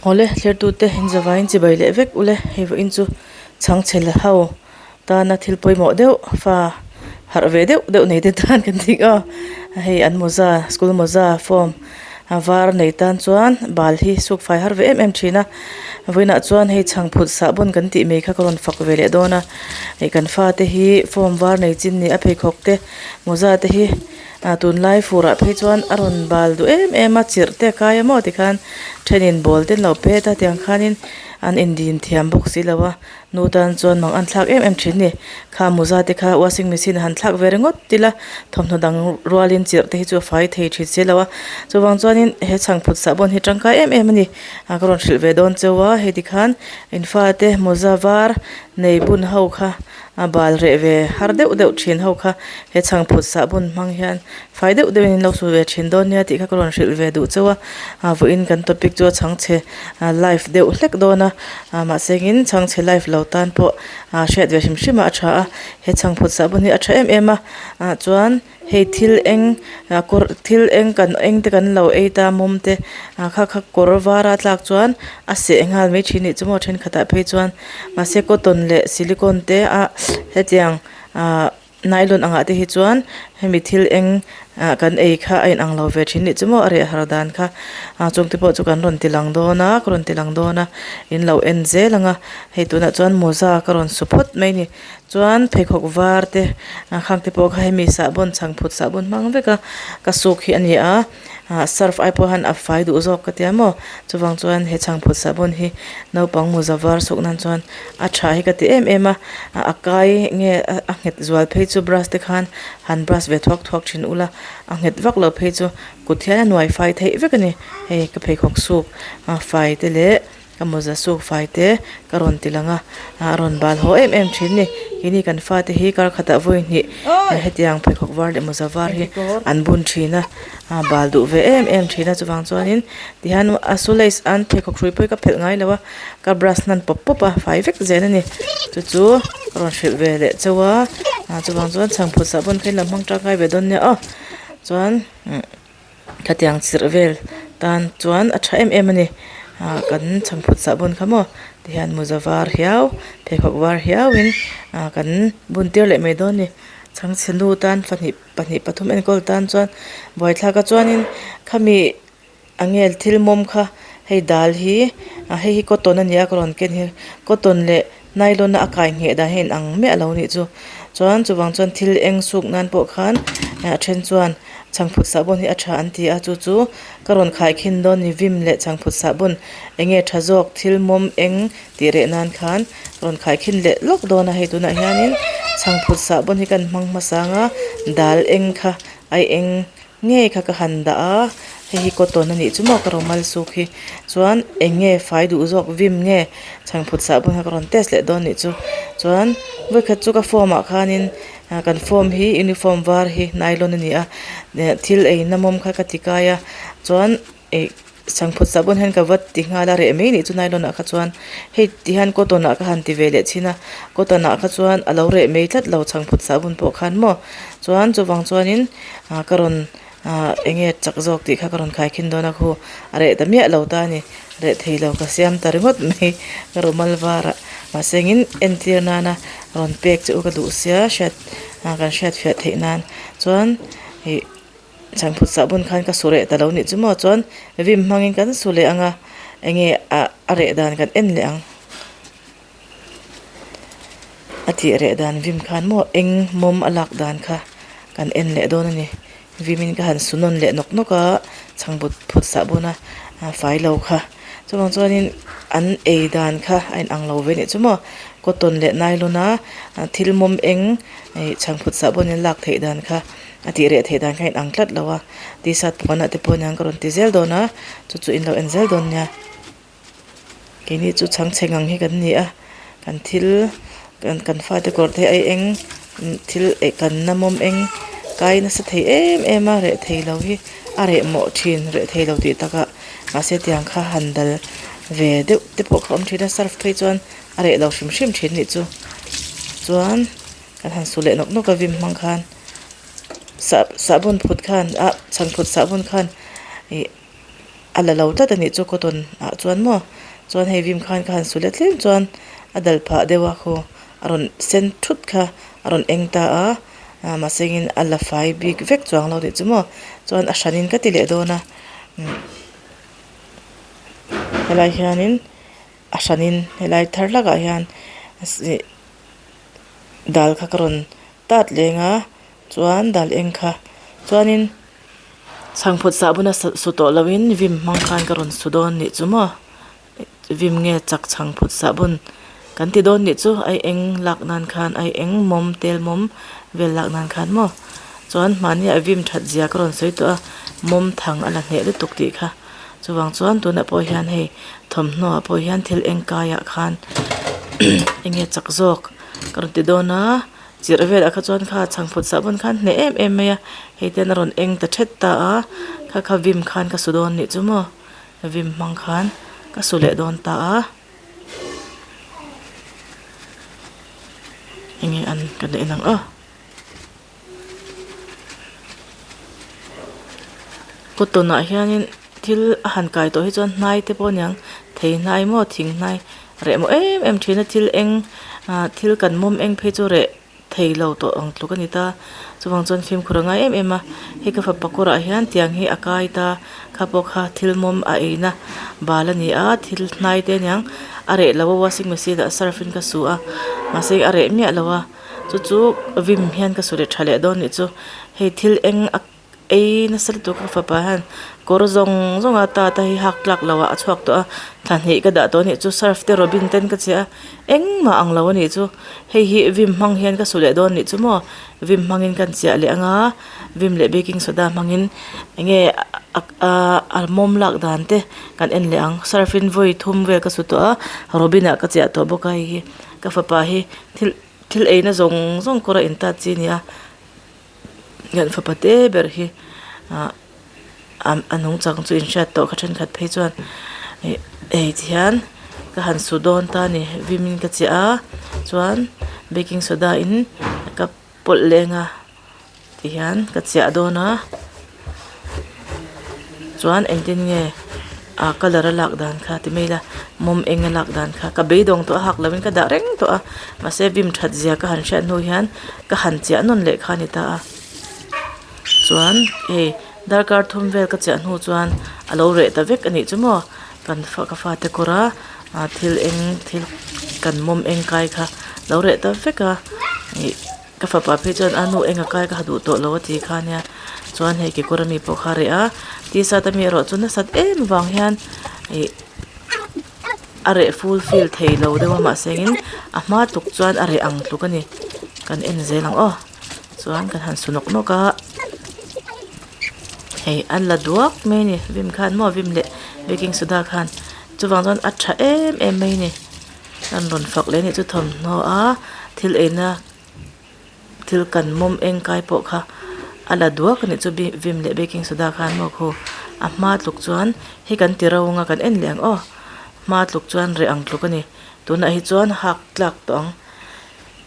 Awle thlertute in zavaiin chibai leh vek ule hei vawiin chu chhangchhe la ho tana thil pawimawh deuh fa harh ve deuh deuh nei te tan kan tih aw hei an mawza school mawza form a var nei tan chuan bal hi suk fai har ve em em thin a vawiinah chuan hei chhangphut sahbawn kan tih mai kha ka rawn fak ve leh dawn a hei kan fate hi form var nei chin ni a pheikhawk te mawza te hi. Ah tunlai furah phei chuan a rawn bal duh em em a chirh te a kai a maw tikhan thenin ball te an lo pet a tiang khanin an indin thiam bawk si lo a nu tan chuan mang an thlak em em thin a ni kha mawza te kha washing machine han thlak ve ringawt ila thawmhnaw dang rualin chirh te hi chu a fai thei thin si lo a chuvang chuanin he chhangphut sahbawn hi tangkai em em a ni ah ka rawn hrilh ve dawn cheu a heti khan in fate mawza var nei bun ho kha. A bal reh ve har deuh deuh thin ho kha he chhangphut sahbawn hmang hian fai deuh deuhin in lo su ve thin dawn nia tih kha ka rawn hrilh ve duh chauh a ah vawiin kan topic chu a chhangchhe ah live deuh hlek dawn a ah mahse engin chhangchhe live lo tan pawh ah hriat ve hrim hrim a a tha a he chhangphut sahbawn hi a tha em em a ah chuan. Hei thil eng ah kawr thil eng kan eng te kan lo ei ta mawm te ah kha kha kawr var a tlak chuan a seh nghal mai thin anih chu maw thenkhatah phei chuan mahse cotton leh silicon te a hetiang ah nylon angah te hi chuan hemi thil eng ah kan ei kha a inang lo ve thin anih chu maw a reh har dan kha ah chung te pawh chu kan rawn ti lang dawn a ka rawn ti lang dawn a in lo en zel ang a hei tunah chuan mawza ka rawn su phawt mai a ni. Chuan pheikhawk var te ah khang te pawh kha hemi sahbawn chhangphut sahbawn hmang vek a ka suk hi a ni a ah surf ai pawh hian a fai duh zawk ka tia maw chuvang chuan he chhangphut sahbawn hi naupang mawza var suk nan chuan a tha hi ka ti em em a a kai nge a nghet zual phei chu brush te khan han brush ve thuak thuak thin ula a nghet vak lo phei chu kut hian a nuai fai theih vek a ni hei ka pheikhawk suk a fai te leh. Ka mawza suk fai te ka rawn ti lang a, a rawn bal haw em em thin ni. Keini kan fate hi kar khatah vawi hnih hetiang pheikhawk var leh mawza var hi an bun thin a, a bal duh ve em em thin a. Chuvang chuanin tihian a shoelace an pheikhawk hrui pawh hi ka phelh ngai lo a, ka brush hnan pawp pawp a, fai vek zel a ni. Chu chu ka rawn hrilh ve leh chauh a, chuvang chuan chhangphut sahbawn kha in lo hmang tangkai ve dawn nia aw. Chuan. Khatiang chirh vel tan chuan a tha em em a ni ah kan chhangphut sahbawn kha maw tihian mawza var hiau pheikhawk var hiauin ah kan bun tir leh mai dawn a ni chhangchhe nu tan pahnih pahnih pathum enkawl tan chuan buaithlak a chuanin khami angel thil mawm kha hei dal hi ah hei hi cotton a ni a ka rawn ken hi cotton leh nylon a a kai ngheh dan hi a inang miah lo anih chu chuan chuvang chuan thil eng suk nan pawh khan a then chuan chhangphut sahbawn hi a tha an ti a chu chu ka rawn khai khin dawn ni vim leh chhangphut sahbawn eng nge tha zawk thil mawm eng tih reh nan khan ka rawn khai khin leh lawk dawn a hei tunah hianin chhangphut sahbawn hi kan hmang hmasa ang a dal eng kha ai eng Nge kha ka han dah a, hei hi cotton a nih chu maw ka rawmal suk hi chuan eng nge fai duh zawk vim nge chhangphut sahbawn kha ka rawn test leh dawn nih chu chuan vawikhat chu ka form ah khanin ah kan form hi uniform var hi nylon a ni a thil ei na mawm kha ka ti kai a chuan ih chhangphut sahbawn hian ka va ti nghal a reh mai nih chu nylon ah kha chuan hei ti hian cotton ah ka han ti ve leh chhin a cotton ah kha chuan a lo reh mai tlat lo chhangphut sahbawn pawh khan maw chuan chuvang chuanin. ah ka rawn ah eng nge chak zawk tih kha ka rawn khai khin dawn a khu a reh ta miah lo ta a ni reh thei lo ka siam ta ringawt mai ka rumal var ah mahse engin entir nana rawn pek che u ka duh sia hriat ah kan hriat fiah theih nan chuan ih chhangphut sahbawn khan ka su reh ta lo nih chu maw chuan vim hmangin kan su leh ang a eng nge ah a reh dan kan en leh ang. A tih reh dan vim khan maw eng mawm a lak dan kha kan en leh dawn a ni vimin ka han su nawn leh nawk nawk a chhang but phut sahbawn a fai lo kha chuvang chuanin an ei dan kha a inang lo ve anih chu maw cotton leh nylon a thil mawm eng ih chhangphut sahbawn in lak theih dan kha a tih reh theih dan kha a inang tlat lo a t-shirt pawnah te pawh aniang ka rawn ti zel dawn a chu chu in lo en zel dawn nia. Keini chu chhangchhe ngang hi kan ni a kan thil kan fate kawr te hi a eng thil eh kan namawm eng kai nasa thei em em a reh thei lo hi a reh mawh thin reh thei lo tih takah mahse tiang kha han dal ve deuh te pawh kha awm thin a surf phei chuan a reh lo hrim hrim thin anih chu chuan kan han su leh nawk nawk a vim hmang khan sah sahbawn phut khan ah chhangphut sahbawn khan ih. A la lo tlat a nih chu cotton ah chuan maw. Chuan hei vim khan ka han su let tlem chuan a dal phah deuh a khaw a rawn sen thut kha a rawn eng ta a ah mahse engin a la fai bik vek chuang lo tih chu maw chuan a hranin ka ti leh dawn a umm helai hianin a hranin helai thar hlakah hian dal kha ka rawn tat leng a chuan dal eng kha chuanin chhangphut sah buna su tawh loin vim hmang khan ka rawn su dawn nih chu maw vim nge chak chhangphut sah bun kan ti dawn nih chu ai eng lak nan khan ai eng mawm tel mawm vel lak nan khan maw chuan mahni ah vim that zia ka rawn sawi tawh a mawm thang a la hneh lutuk tih kha chuvang chuan tunah pawh hian hei thawmhnaw ah pawh hian thil eng kaiah khan eng nge chak zawk ka rawn ti dawn a. Chirh velah kha chuan kha chhangphut sahbawn khan hneh em em mai a, hei te hian a rawn eng ta thet ta a, kha kha vim khan ka su dawn nih chu maw, vim hmang khan ka su leh dawn ta a, enge an ka la en ang aw. Cotton ah hianin thil a han kai tawh hi chuan hnai te pawh a niang thei hnai maw thing hnai reh maw em em thin a thil eng ah thil kan mawm eng phei chu reh thei lo tawh ang tluk a ni ta chuvang chuan fimkhur a ngai em em a hei ka fapa kawrah hian tiang hi a kai ta kha pawh kha thil mawm a ei na bal a ni a thil hnai te a niang a reh lo a washing machine ah surf in ka su a mahse a reh miah lo a chu chu vim hian ka su leh tha leh dawn nih chu hei thil eng a ei nasa lutuk ka fapa hian kawr zawng zawng a tata hi hak tlak loh ah a chhuak tawh a thla hnih ka dah tawh a nih chu surf te robin ten ka chhiah a engmah ang lo a nih chu hei hi vim hmang hian ka su leh dawn a nih chu maw vim hmangin ka chiah leh anga vim leh baking soda hmangin enge a mawm lak dan te kan en leh ang surf in vawi thum vel ka su tawh a robin ah ka chiah tawh bawk a hei hi ka fapa hi thil thil ei na zawng zawng kawr a in tat chi a ni a. Hian fapa te ber hi ah a nungchang chu inhriat tawh kha thenkhat phei chuan ih hei ti hian ka han su dawn ta a ni vim in ka chiah a chuan baking soda in ka pawlh leng a ti hian ka chiah dawn a chuan engtin nge ah colour a lak dan kha ti mai ila mawm eng a lak dan kha ka beidawng tawh a hak lovin ka dah reng tawh a mahse vim that zia ka han hriat hnu hian ka han chiah nawn leh kha a ni ta a chuan hei darkar thum vel ka chiah hnu chuan a lo reh ta vek a nih chu maw kan fa ka fate kawr a ah thil eng thil kan mawm eng kai kha lo reh ta vek a ih. Ka fapa phei chuan a nu eng a kai ka ha duh tawh lo a ti kha nia chuan hei kekawr ami pawh kha a reh a t-shirt ami erawh chu nasat em vang hian ih a reh full fill thei lo deuh a mahse engin a hma tluk chuan a reh ang tluk a ni kan en zel ang aw chuan kan han su nawk nawk a hei a la duak mai a ni vim khan maw vim leh baking soda khan chuvang chuan a tha em em mai a ni. An rawn fak leh anih chu thawmhnaw a thil eina thil kan mawm eng kai pawh kha a la duak anih chu vim leh baking soda khan maw khu a hma tluk chuan hei kan ti ro anga kan en leh ang aw hma tluk chuan reh ang tluk ani tunah hi chuan hak tlak tawh ang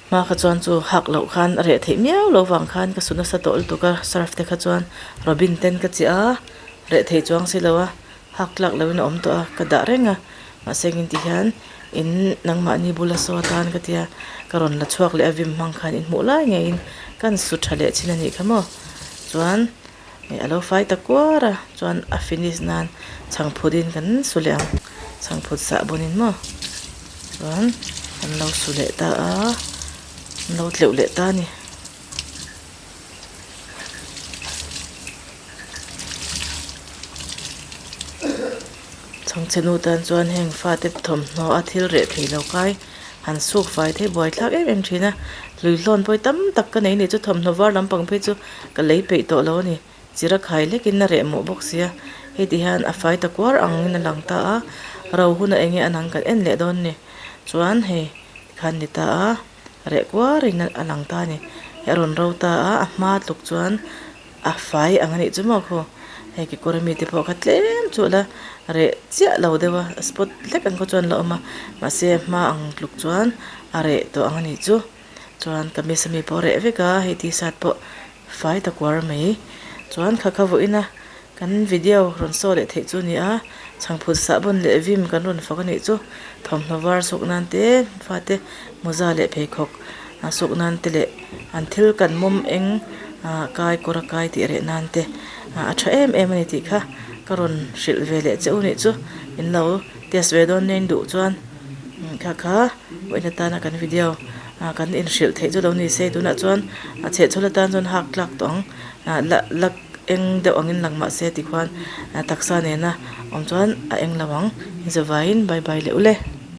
hma kha chuan chu hak loh khan a reh theih miau loh vang khan ka su nasa tawh lutuk a surf te kha chuan robin ten ka chiah a reh thei chuang si lo a. Hak tlak loin a awm tawh a, ka dah reng a, mahse engin ti hian in nangmahni bula saw atan ka tia ka rawn la chhuak leh a vim hmang khan in hmuh lai ngeiin kan su tha leh chin a nih kha maw chuan ih a lo fai ta kuar a chuan a finish nan chhangphut in kan su leh ang chhangphut sah bawn in maw chuan an lo su leh ta a an lo tleuh leh ta a ni. Chhangchhe nu tan chuan heng fate thawmhnaw a thil reh thei lo kai han suk fai thei buai thlak em em thin a hlui hlawn pawh hi tam tak ka nei a ni chu thawmhnaw var lampang phei chu ka lei peih tawh lo a ni chira khai hlekin a reh mawh bawk sia hei ti hian a fai ta kuar angin a lang ta a ro hunah eng nge a nang kan en leh dawn a ni chuan hei tikhan ni ta a. Reh kuarin a lang ta a ni. Hei a rawn ro ta a, a hma tluk chuan a fai ang a nih chu maw khaw. Hei kekawr ami te pawh kha tlem chu a la reh chiah lo deuh a, spot hlek ang kha chuan a la awm a, mahse a hma ang tluk chuan a reh tawh ang a nih chu. Chuan kamis ami pawh a reh vek a, hei t-shirt pawh fai ta kuar mai. Chuan kha kha vawiin a kan video rawn saw leh theih chu a ni a. Chhangphut sahbawn leh vim kan rawn fak a nih chu thawmhnaw var suk nan te fate mawza leh pheikhawk a suk nan te leh an thil kan mawm eng ah kai kawr a kai tih reh nan te ah a tha em em a ni tih kha ka rawn hrilh ve leh che u nih chu in lo test ve dawn nia in duh chuan kha kha vawiin atana kan video ah kan inhrilh theih chu lo ni se tunah chuan a chhehchhawl atan chuan hak tlak tawh ang ah la la eng deuh angin lang mahse tikhuan taksa nena awm chuan a eng lo ang in zavaiin bye bye leh u le.